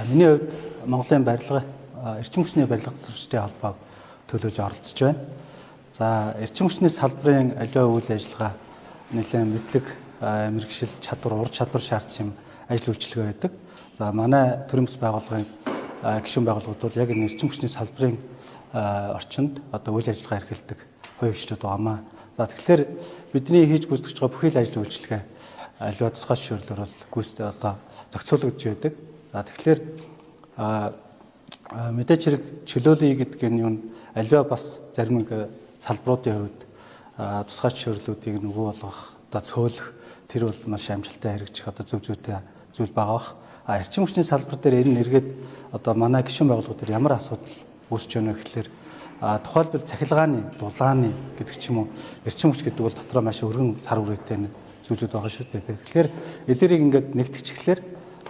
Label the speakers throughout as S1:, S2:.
S1: Миний хувьд Монголын барилга, эрчим хүчний барилга засварчдын холбоог төлөөж оролцож байна. За, эрчим хүчний салбарын аливаа үйл ажиллагаа нэлээд мэдлэг, мэргэшил, чадвар, ур чадвар шаардсан юм ажил үйлчилгээ байдаг. За, манай төрийн бас байгууллагын гишүүн байгууллагууд бол яг энэ эрчим хүчний салбарын орчинд одоо үйл ажиллагаа эрхэлдэг хувийн хвшлүүд байгаамаа. За, тэгэхээр бидний хийж гүйцэтгэж байгаа бүхий л ажил үйлчилгээ аливаа тусгай зөвшөөрлөөр бол гүйцэтгэх одоо зохицуулагдж байдаг. За, тэгэхээр мэдээч хэрэг чөлөөлөе гэдэг нь юу аливаа бас зарим нэг салбаруудын хувьд тусгай зөвшөөрлүүдийг нөгөө болгох, одоо цөөлөх тэр бол маш амжилттай хэрэгжих одоо зөв зүйтэй зүйл байгаа бах. А эрчим хүчний салбар дээр энэ нэргээд одоо манай гишүүн байгууллагууд дээр ямар асуудал үүсч байна вэ гэхлээр тухайлбал цахилгааны, дулааны гэдэг ч юм уу, эрчим хүч гэдэг бол дотроо маш өргөн цар хүрээтэй зүйлүүд байгаа шүү дээ. Тэгэхээр эдгээрийг ингээд нэгтгэчихлээр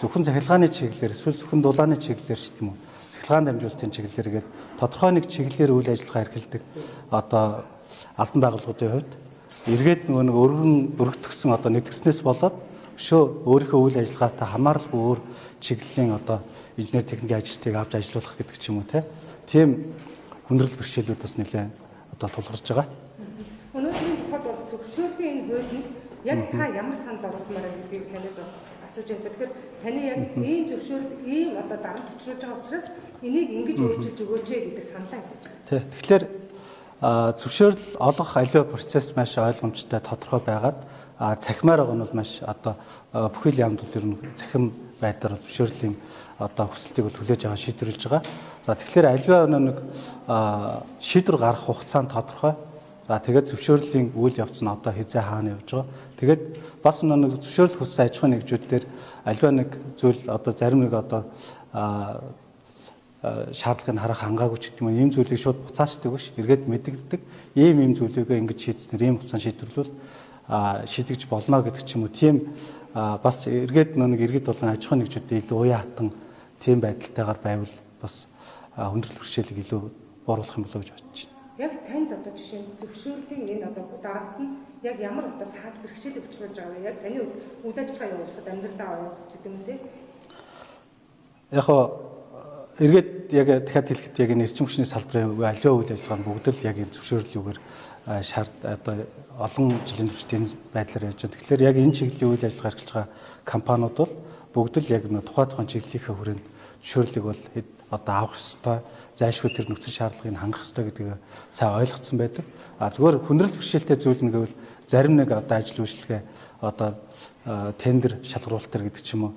S1: зөвхөн цахилгааны чиглэлээр эсвэл зөвхөн дулааны чиглэлээр ч гэдэг юм уу, цахилгаан дамжуулалтын чиглэлээр гээд тодорхой нэг чиглэлээр үйл ажиллагаа эрхэлдэг одоо албан байгууллагуудын хувьд эргээд нөгөө нэг өргөн өргөтгсөн одоо нэгтгэснээс болоод өшөө өөрийнхөө үйл ажиллагаатай хамааралгүй өөр чиглэлийн одоо инженер техникийн ажилчдыг авч ажиллуулах гэдэг ч юм уу, тийм хүндрэл бэрхшээлүүд бас нэлээд одоо тулгарч байгаа.
S2: Өнөөдрийн тухайд бол зөвшөөрлийн энэ хуулинд яг та ямар санал оруулмаар байна гэдгийг танаас бас асууж байна. Тэгэхээр таны яг ийм зөвшөөрөл, ийм одоо дарамт учруулж байгаа учраас энийг ингэж өөрчилж өгөөч гэдэг саналаа хэлж байна.
S1: Тий. Тэгэхээр зөвшөөрөл олгох аливаа процесс маш ойлгомжтой, тодорхой байгаад цахимаар байгаа нь бол маш одоо бүхий л яамд бол ер нь цахим байдлаар зөвшөөрлийн одоо хүсэлтийг бол хүлээж аваад шийдвэрлэж байгаа. За, тэгэхээр аливаа нэг шийдвэр гарах хугацаа нь тодорхой. За, тэгээд зөвшөөрлийн үйл явц нь одоо хэзээ хаана явж байгаа. Тэгээд бас нэг зөвшөөрөл хүссэн аж ахуйн нэгжүүд дээр аливаа нэг зүйл одоо зарим нэг одоо шаардлагыг харах хангаагүй ч гэдэг юм, ийм зүйлийг шууд буцаачдаг биш. Эргээд мэдэгддэг. Ийм ийм зүйлийг ингэж шийдснээр ийм хугацаанд шийдвэрлвэл шийдэгж болно гэдэг ч юм уу. Тийм бас эргээд нэг иргэд болон аж ахуйн нэгжүүдэд илүү уян хатан тийм байдалтайгаар байвал бас хүндрэл бэрхшээлийг илүү бууруулах юм болоо гэж бодож байна.
S2: Яг танд одоо жишээ нь зөвшөөрлийн энэ одоо дарамт нь яг ямар одоо саад бэрхшээлийг учруулж байгаа вэ? Яг таны үйл ажиллагаа явуулахад, амьдралаа оруулах гэдэг юм те.
S1: Яг хоо эргээд яг дахиад хэлэхэд яг энэ эрчим хүчний салбарын аливаа үйл ажиллагаа нь бүгд л яг энэ зөвшөөрөл юугаар шаард одоо олон жилийн туршид энэ байдлаар яаж байна. Тэгэхээр яг энэ чиглэлийн үйл ажиллагаа эрхэлж байгаа компаниуд бол бүгд л яг тухайн чиглэлийнхээ хүрээнд зөвшөөрлийг бол одоо авах ёстой, зайлшгүй тэр нөхцөл шаардлагыг хангах ёстой гэдгийг сайн ойлгоцсон байдаг. А зүгээр хүндрэл бэрхшээлтэй зүйл нь гэвэл зарим нэг одоо ажил үйлчилгээ одоо тендер шалгаруулалт гэдэг ч юм уу,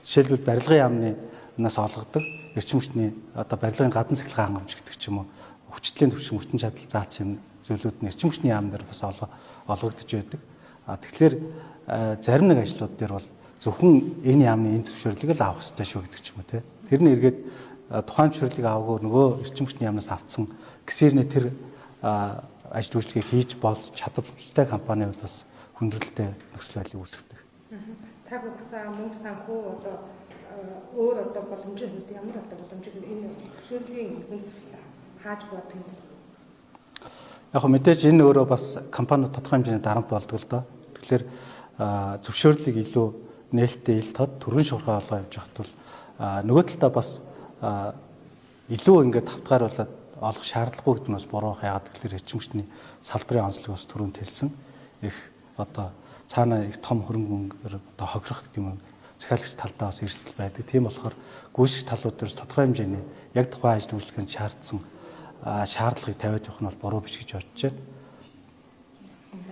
S1: жишээлбэл барилгын яамны нас олгодог эрчим хүчний одоо барилгын гадна цахилгаан хангамж гэдэг ч юм уу, хүчтлийн түвшин, хүчин чадал заасан юм зүйлүүд нь эрчим хүчний яам дээр бас олгогдож байдаг. А тэгэхээр зарим нэг ажлууд дээр бол зөвхөн энэ яамны энэ зөвшөөрлийг л авах ёстой шүү гэдэг ч юм уу, те. Тэр нь эргээд тухайн зөвшөөрлийг аваагүй нөгөө эрчим хүчний яамнаас авцсан гисэрний тэр ажил үйлчлэгийг хийж болж чадвартай компани хувьд бас хүндрэлтэй нөхцөл байдлыг үүсгэдэг.
S2: Цаг хугацаа, мөнгө санхүү, одоо өөр одоо боломжийн хувьд ямар одоо боломжийг энэ зөвшөөрлийн хүндрэл хааж бодох юм бэ?
S1: Яг мэдээж энэ өөрөө бас компаниуд тодорхой хэмжээний дарамт болдог л доо. Тэгэхээр зөвшөөрлийг илүү нээлттэй, ил тод, түргэн шуурхай олгоо явж байхад бол нөгөө талдаа бас илүү ингээд тавтгааруулаад олох шаардлагагүй гэдэг нь бас буруу байх. Яагаад гэхээр эрчим хүчний салбарын онцлог бас түрүүнд хэлсэн. Их одоо цаана их том хөрөнгө мөнгөөр одоо хохирох гэдэг юм захиалагч талдаа бас эрсдэл байдаг. Тийм болохоор гүйцэтгэх талууд дээр тодорхой хэмжээний яг тухайн ажил үйлчлэгэнд шаардсан шаардлагыг тавиад явах нь бол буруу биш гэж бодож байна.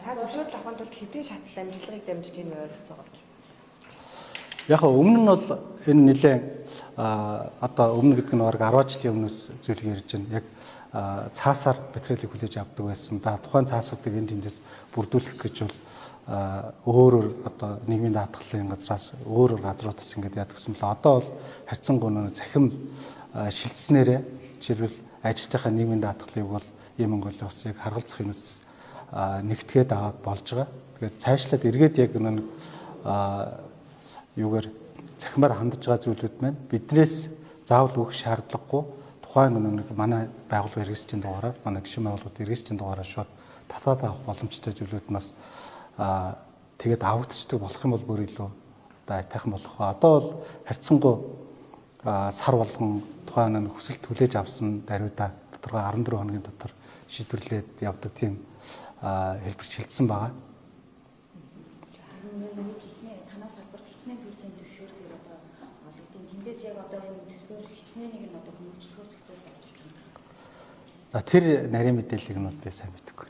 S3: Та зөвшөөрөл авахын тулд хэдэн шатал амжилтыг дамжиж энэ ойролцоогоор?
S1: Яг өмнө нь бол энэ нэлээд одоо өмнө гэдэг нь бараг 10 жилийн өмнөөс зүйлийг ярьж байна. Яг цаасаар материалыг хүлээж авдаг байсан. За, тухайн цаасуудыг энэ тэндээс бүрдүүлэх гэж бол өөрөөр одоо нийгмийн даатгалын газраас өөр өөр газруудаас ингээд яадаг гэсэн мэл. Одоо бол харьцангуй нөө цахим шилжснээрээ жишээлбэл ажиллаж байгаа нийгмийн даатгалыг бол ийм Монголын бас яг харгалзах юмс нэгтгээд аваад болж байгаа. Тэгээд цаашлаад эргээд яг нэг юугаар цахимаар хандж байгаа зүйлүүд маань биднээс заавал өгөх шаардлагагүй тухайн нэг манай байгууллага эргэсчийн дугаараар, манай гишүүн байгууллагууд эргэсчийн дугаараар шууд татаад авах боломжтой зүйлүүд нас тэгээд авагдчихдаг болох юм бол бүр илүү одоо айтайхан болох ба. Одоо бол харьцангуй сар болгон тухайн нэг хүсэлт хүлээж авсан даруйда тодорхой 14 хоногийн дотор шийдвэрлээд явдаг тийм хэлбэрчилсэн байгаа.
S4: Хичнээн танаа салбарт хичнээн төрлийн зөвшөөрлийг одоо олгодог. Тэндээс яг одоо энэ төслөөр хичнээн нэг нь одоо хөнгөвчлөхөөр зохицуулалт авчирч байгаа юм.
S1: За, тэр нарийн мэдээллийг нь бол би сайн мэдэхгүй.